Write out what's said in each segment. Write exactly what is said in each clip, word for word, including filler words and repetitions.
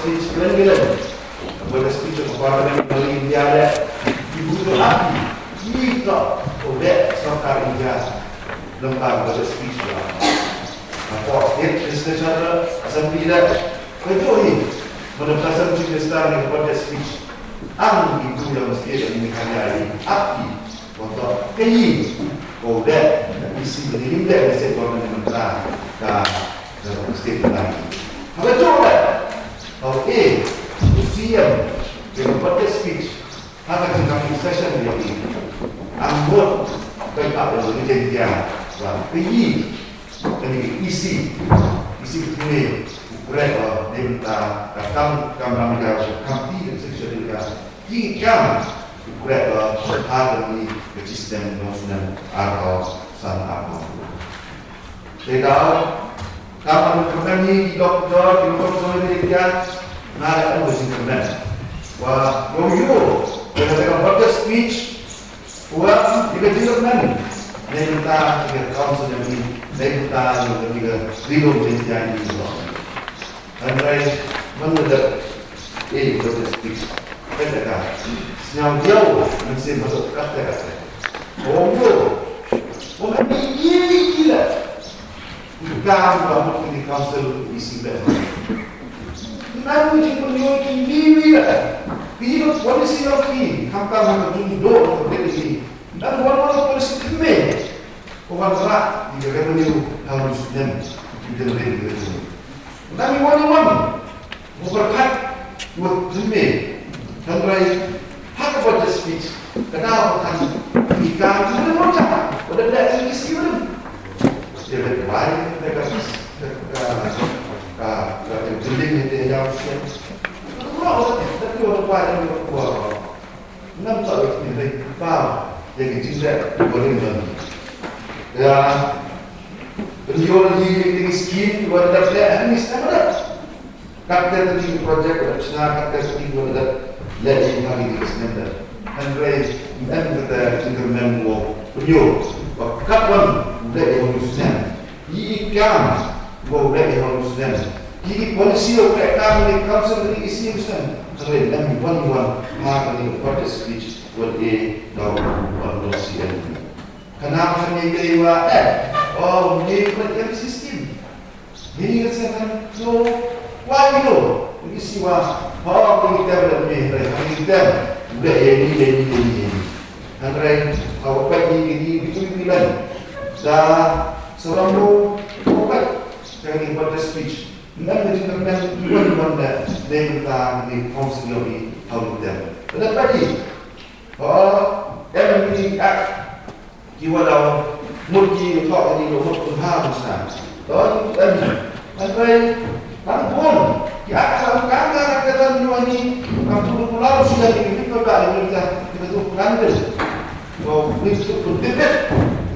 Speech kren kren. Ka budget speech ka Parliament ka India le. Ki buto api, ki to, ko de sorkar India. Lem ka budget speech ya. Ka po state legislature, assembly le. Ka jo hi. Mana ka assembly minister ni ka budget speech. Ang ki buto mesti ni kaya api. Ko to, ka yi, ko de, ka isi, ka yi de, ka se ko na mentra, ka, ka state ka. Haba jooh de, ko e, ko C M, ka budget speech, ha ka jingkam session de yi. Ang bot, ka ka, ka jingkam, wa, ka yi, ka ni isi, isi ka ni, ko kre ko, de mentra, ka kam, kam ram ka, kam ti, ka section ka, Ki kam, u kreh ko, ha kani ka system nongsunem arphaw san arphaw. Te daw, kam ka kani ki doktor, ki doktor soi de kia, na da ka jingkyrmen. Wa, yo yo, ka ka budget speech, wa, i ka jingkyrmen. Nei mynta, i ka council ni, nei mynta, i ka, i ka, rilum jingkyrmen ni. Hynrei, man da, eh, budget speech. Kata ka, sñiaw diaw, man sim hadooh katte katte. Ong yo, ong kani ye ki la. Ka ba mut kini council isi le. Nang wi jingpynyoh ki wi wi la. Ki policy of ki, kam kam ha ka jingdooh ka bit ki. Nang wan wan policy ki me. Ko wan ra, ki revenue, how you spend, ki revenue. Nang wi wan wan. Mo pyrkhat, mo thymme, hynrei, ha ka budget speech, ka daw ka than, i ka, i ka mo cha, wa da da i isi wa da. Te da wai, da ka is, da ka, ka, ka, ka building ni te yaw sian. Ka wa da, da ka wa da wai, da ka wa. Ngam toh i ni rei pa, ya ki jingrep, i boring don. Ya, pynyoh i ni skim, i wa da da, ni skim da. Katte tu ki project wa da chna, katte tu ki wa da le i ha ki skim da. Hynrei, em kata ki government wa pynyoh, wa kat wan le i ha ki skim. Yi i kam, wow leh i hon snem. Yi i policy wow kreh kam ni council ni isi snem. Hynrei lem wan wan, ma kani budget speech, wat e daw wan wan C M. Kana kani kani wa, eh, oh, ni budget system. Ni ni kan sa kan, no, why no? Ni isi wa, oh, ni tem lem ni, hynrei ni tem. Leh ye ni, ye ni, ye ni, ye ni. Hynrei, hawa pait ni, ni, ni, ni, ni, ni, da, Salam mo, mo pait, ka ni budget speech. Nang ni jingkyrmen, iwan iwan da, dei mynta ni council yoh i, haw ni tem. Bynta pait i. Ha, em ni ak, ki wa daw, mut ki thok ni, mut kun ha, mut sa. To, em, hynrei, Nang bun, ki ak ka ka ka ka ka ni wa ni, ka tu ku lau si ya ni ni ko ka ni ka, ni ka tu kan de. Ko ni tu ku de de.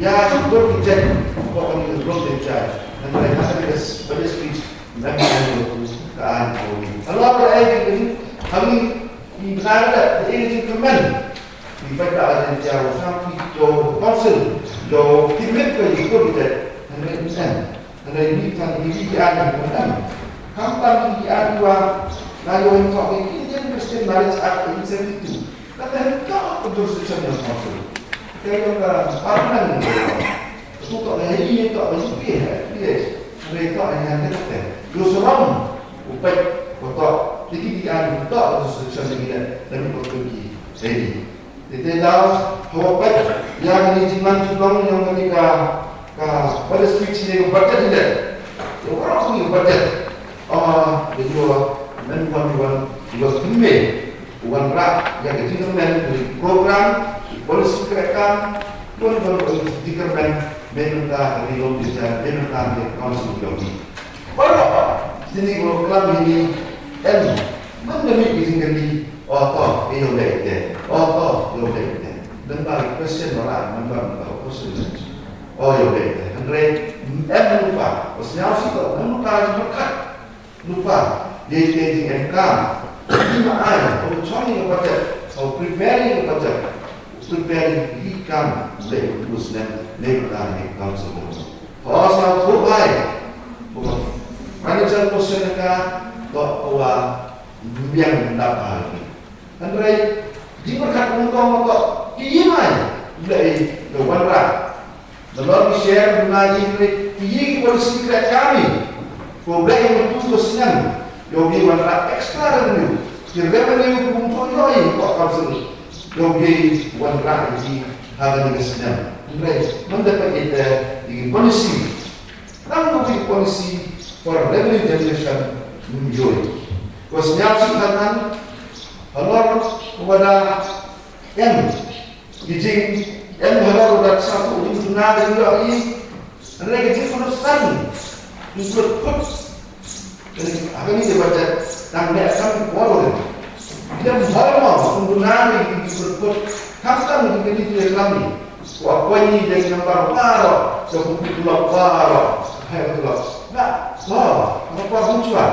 Ya tu ku ki jet, ko ni ku de jet. Nang ka ka ka ka budget speech, nang ka ni ku ka an ko ni. Alo ka ai ni, kami, ni ka da, ni ni kmen. Ni ba ka agency ya wa sa ki jo council, jo ki met ko ni ko de. Nang ka ni. Hynrei ni tang ni ki an ni kan. Kam tang ni ki an wa, na yo en tok ni ki Indian Christian Marriage Act eighteen seventy-two. Ka te tok ko jurisdiction ng council. Ka yo ka parliament ni. Tu tok ni ni tok ni pi he, pi he. Hynrei tok ni han te. Yo seram, u pait, ko tok, tiki ki an, tok jurisdiction ni le, dan ko tu ki. Hei. Te te daw, hawa pait, ya kani jingman jinglong yong kani ka, ka, budget speech ni ka budget ni le. Yow waroh kani ka budget. Ah, de yow, men wan wan, yow kynme, wan ra, ya ka jingkyrmen, kani program, policy kreh kam, wan wan wan jingkyrmen, men mynta kani long di jan, men mynta kani council yong ni. Waroh, sini ko klam ini, em, men demi ki jingkyrmen, Oh, to, i yoh leh te. Oh, to, yoh leh te. Nang ba question wala, nang ba, ba question. Oh, yoh leh te. Hynrei, em lupa. Os nyau si to, nang lupa, lupa. Ye te di em kam. Di ma ai, ko chong ni budget, ko prepare ni budget. Prepare ni kam, le us nem, le ka ni kam so. Os nyau tu bai. Financial question ka, to, wa, Biang dap ha ki. Hynrei, jingpyrkhat ong ko ma ko, ki yi mai, le i, le wanrah. Nalor ki share, na i, hynrei, ki yi ki policy kreh kam i. Ko le i, tu ko snem, yow ye wanrah extra revenue. Ki revenue ki bun to yow i, ko council. Yow ye wanrah i, ha kani ka snem. Hynrei, man da pa i te, i policy. Tang ko ki policy for revenue generation, mm, yow i. Ko sniaw si katan, halor, wada, em, ki jing, em, halor, wada, sa tu, um, na, da, yow i, re, ki jing, ko san, ko put, Kani, kani ka budget, tang ne kam ko ro. Ida mo mo, kum duna ni ki put, kam kam ni kani tu kam ni. Ko apoi ni de number baro, ko put lo baro. Hai ko lo. Na, ko, ko ko chwa.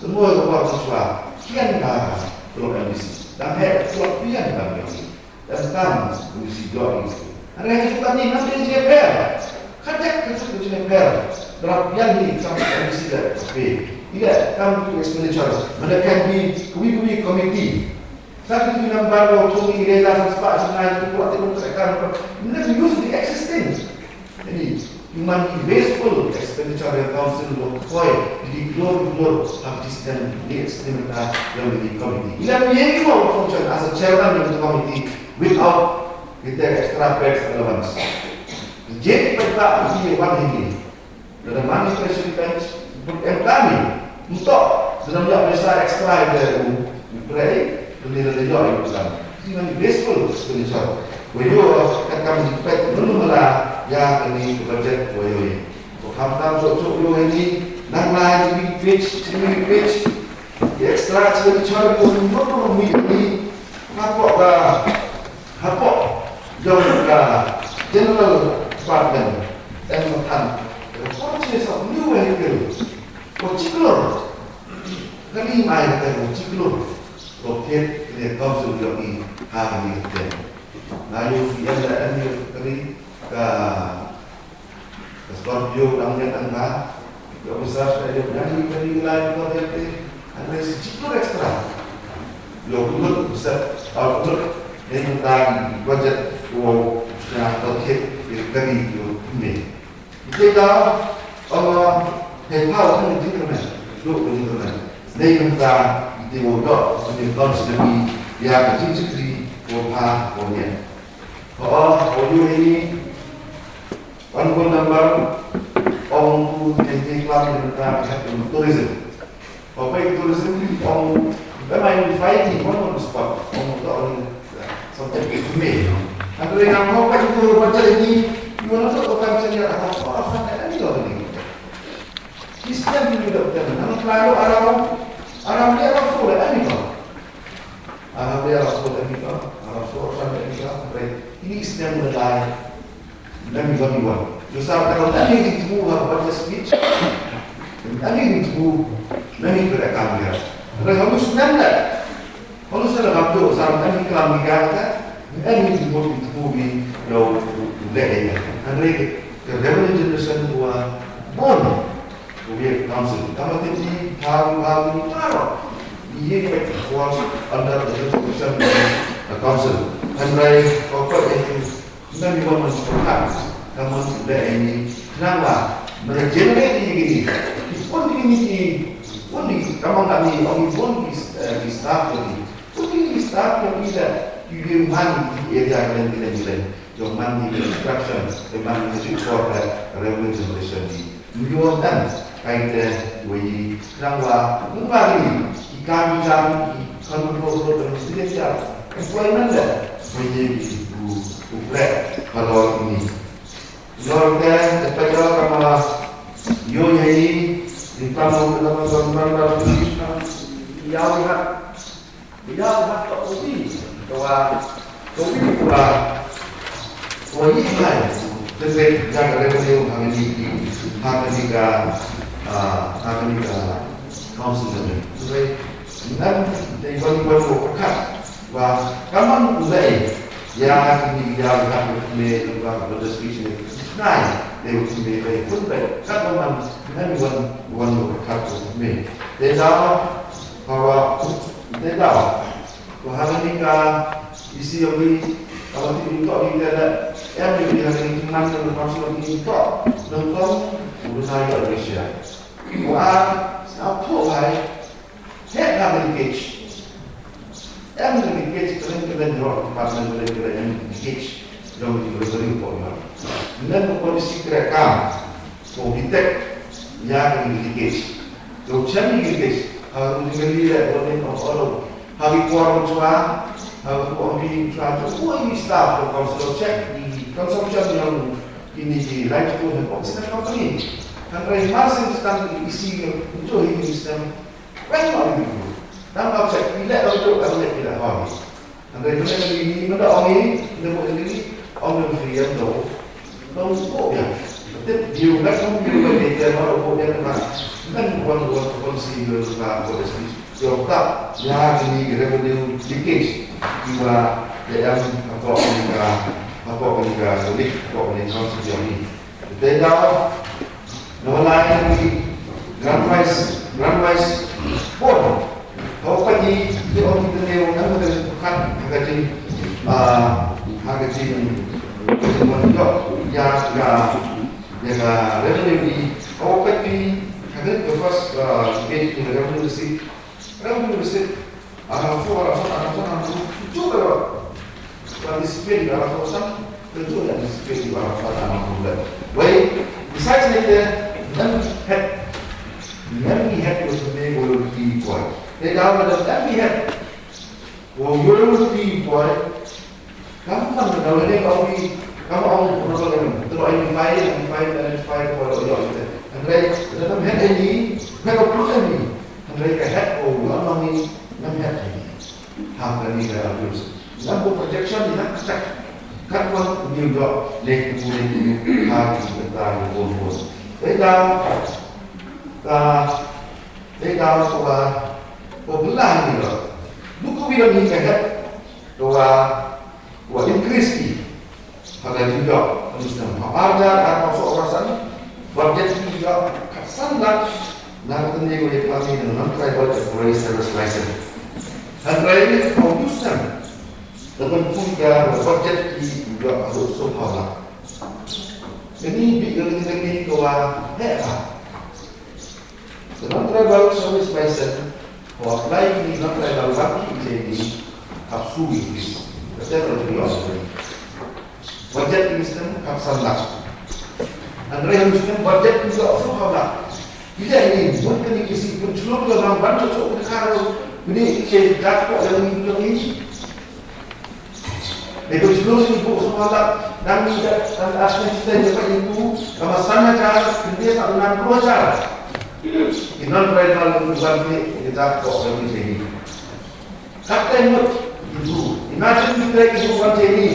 Ko mo ko ko chwa. Kian ka, ko M D C. Tang he ko kian ka ni. Tang tam, polisi dot ni. Are ha jingkyrmen ni, nam de jingpher. Kajak kajak jingpher. Berap yang ni kam polisi da. Okay. Ila kam tu expenditure. Mana kan di kuwi kuwi committee. Satu tu number ko tu ni rela spah jingpher tu kuat tu kan. Mana use the existing. Jadi, man ki wasteful expenditure ya council lo koi, di glor glor, ha ki snem, di expenditure ya di committee. Ila mi ye ki mo function as a chairman ya committee without with the extra tax allowance. Jadi, pa pa, di wan hini. Dada money treasury bench, em kami. Ntok, dada ya pesa extra ya u, u pray, dada ya u plan. Ini wasteful expenditure. Wayo, kat kam di pet, nunu mala, ya kani budget wayo ye. Ko kam kam so so yo ini, nang lai ini pitch, ini pitch, extra expenditure ko nunu mi ini, hapoh ka, hapoh, jong ka general department, em matan, ko purchase of new vehicle, ko chiklor, kani mai ka ko chiklor, ko kit, kani council yo i, ha kani kit. Na yo ki em da em yo kari ka, ka Scorpio dang ya tang ba. Yo officer sa yo yang ni kari lai ko ya te. Hynrei si chiklur extra. Yo kulut sa, au kulut. Ni tang budget ko sa ko te kari yo ni. Ite da, ama, hei pha wa ni jingkyrmen, duk ni jingkyrmen. Nei nang ta, ite wa dok, ni council ni, ya ka jingchikri, wa pha, wa nyen. Ho, ho, yu hei ni, wan phone number, ong tu, ni, ni klam ni ta, ka tourism. Wa pait tourism, ong, ba mai ni fai ni, wan on the spot, ong to ni, something to me. Hynrei nang ho pait tu, wa jai ni, yu na to kan chali, ha, ha, ha, ha, ni lo ni. Islam ni do, nang klalo aram, aram dia rasul, ani ko. Aram dia rasul, ani ko. Aram rasul, ani ko. Hynrei, ini Islam ni lai. Nami bagi wan. Yo sa ka nami ni tu ha budget speech. Nami ni tu nami berakam dia. Re halus nanda. Halus nanda kapto sa nami kelam ni ka. Nami ni tu ni tu ni yo le ya. Hynrei ke revenue generation wa bon. Ko ye council. Tama ti ni thang thang ni taro. Ye ke was under the jurisdiction of the council. Hynrei ko ko ye Ngan ni wan man su ka, ka man su le ni, nang la, man generate ni ni, pun ni ni, pun ni, ka man ka ni, ong pun ni, eh, ni staff ni, pun ni ni staff ni la, you will man ni area ni ni ni, yung man ni construction, yung man ni report, eh, revenue generation ni. Myo dan, kai te, wei, nang wa, nung wa ni, i kam i jam, i kan ro ro dan sini siap, employment le, wei, i bu, bu bre, kalau ini. Lor te, te pa yo kama, yo ye, i kam ro ro ro ro ro, ya wi ha. Biang hat ka ubi, ka wa, ka ubi ka wa, ka wa yi lai, te te, ya ka revenue ha kani ki, ha kani ka, ah, ha kani ka council ka ni. Te, ngan, te wan, wan ko ka, wa, ka man u lai, ya kani, ya ka me, wa, ka description, nai, te u me, te, pun, te, ka man, ngan, wan, wan ko ka, me. Te da, Hawa, te daw. Ko ha kani ka isi yong i, hawa ti ni to ni te da. Em ni ha kani ki man ko pa so ni to. Nong tong, u sa yo ni sia. Wa, sa to hai. He ha kani ki. Em ni ki ki kren kren ro, pa kren kren em ni ki. Yong ni ko ri ko ma. Nen ko ni si kre kam. Ko detect ya ki leakage. Ko chem ni leakage. Ha ko ni le ko ni ko oro. Ha ki por chwa, ha ko ni chwa ko ni staff ko council check ni consumption yong ini ki light ko ni ko sila company. Kan rai masing stan isi ko ni system. Wen mo ni. Tang ka check ni le ko ko ni le ko. Hynrei mynta ka ni, mynta ong i, mynta mo i, ong i free em do. Dong ko ya. Tip view na ko view ba ni te ma ko ya na. Ngan wan wan wan si yo ka ko si. Yo ta ya ni revenue leakage. Iwa ya em ko ni ka, ko ni ka leak, ko ni ka si yo ni. Te daw, na wala ya ni Grand Vice, Grand Vice, bon. Hau pa ni, te ong ki te ne, ong na ka kat, ha ka jing, ah, ha ka jing, ka jing mon yo, ya, ya, ya ka revenue ni, hau pa ni, ha ka first, ah, page ni revenue receipt, revenue receipt, Arang so, arang so, arang so, arang so. Cuba lo. Participate di arang so sang, tentu ya participate di arang so, arang so. Wei, besides ni te, nang head, nang ni head ko sene ko lo ti boy. Te daw na nang ni head. Ko lo ti boy. Kam kan ka daw ne ka wi, kam ong ko ko ne. Tero ai ni file, ni file, ni file ko lo yo te. Hynrei, da kam head ni, me ko put ni. Hynrei ka head ko lo nong ni, nang head ni. Ha ka ni ka abuse. Nang ko projection ni nang check. Kat ko ni lo ne ko ni ha ki ta ni ko ko. Dei da, ka, dei da ko ba, ko bela ni lo. Lu ko wi lo ni ka head. Ko ba, Wa increase ki. Ha ka jingdok, ha ar hajar arphaw soo arphaw san, budget ki dok khatsan lak, na ka tynne ko ya kami na non-tribal employee service license. Hynrei, ha u Newsem, da pynpun ka wa budget ki dok hadooh soophaw lak. Kani bit ka kani ko wa heh ha. Ka non-tribal service license, ko apply ki non-tribal wan ki je ni hap su i fees. Ka te ko jinglo. Budget ki system khatsan lak. Hynrei ha system budget ki dok soophaw lak. Ki je ni, mut kani ki si pynchlur ka nang ban chok chok ka karo. Kini ki je dak ko yang ni. Dei ko chlur ni booh soophaw lak, dang ni da, dang da asne chitei da ka itu, ka ma san hajar, kynde sa u nang phaw hajar. Ki non-tribal ni wan te, ki da ko ka ni te ni. Kat te mut, itu. Imagine ki te ki wan te ni.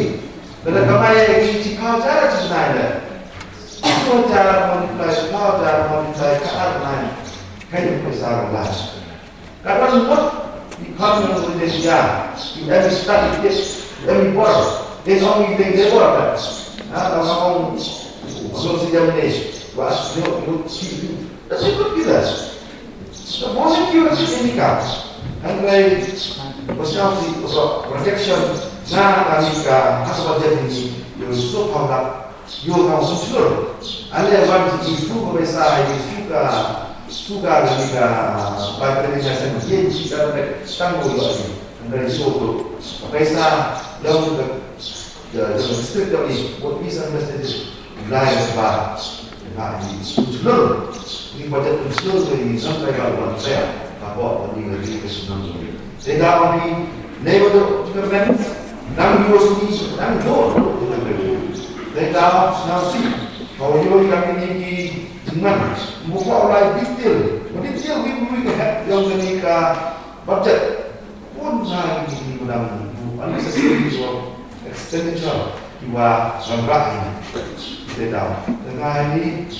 Bala kamai ki chiphaw hajar, chipnai le. Phaw hajar multiply, phaw hajar multiply, ka ar nai. Kai ni paisa ka lai. Ka don mut, i kham nang u te sia, i em i stad i tip, i em i bor, i song i te i bor ka. Ha, ka ma ong, so si jam ne, wa as yo, yo, si, si. Da si kut kita. Da bo si ki wa si ni ka. Hynrei, wa sa si, wa projection, na ka ni ka, ha sa budget ni, yo so pa ka, Yo ka u chlur. Ale wan ki su ka paisa, ki su ka, su ka ka ni ka, bai ka ni ka sen, ye ki ka ka tang ko yo ni. Ka ni so ko. Ka paisa, yo ka, ya, yo ka district ka ni, what is understood. Lai ka ba, ba ni u chlur. Ni budget u chlur ka ni, sampai ka wan saya. Ka bo, ka ni ka ni ka sunam ko ni. Te da wan ni, ne ba do, ka men, nang U S ni, nang do, do, do, do. Te da, nang si, kau yo, kami ni ki, man, mo ko lai detail, mo detail wi, wi, ka het, yong kani ka budget. Pun na ni, ni, nang, unnecessary expenditure, ki wa, nang rak ni. Te da, te ngai ni,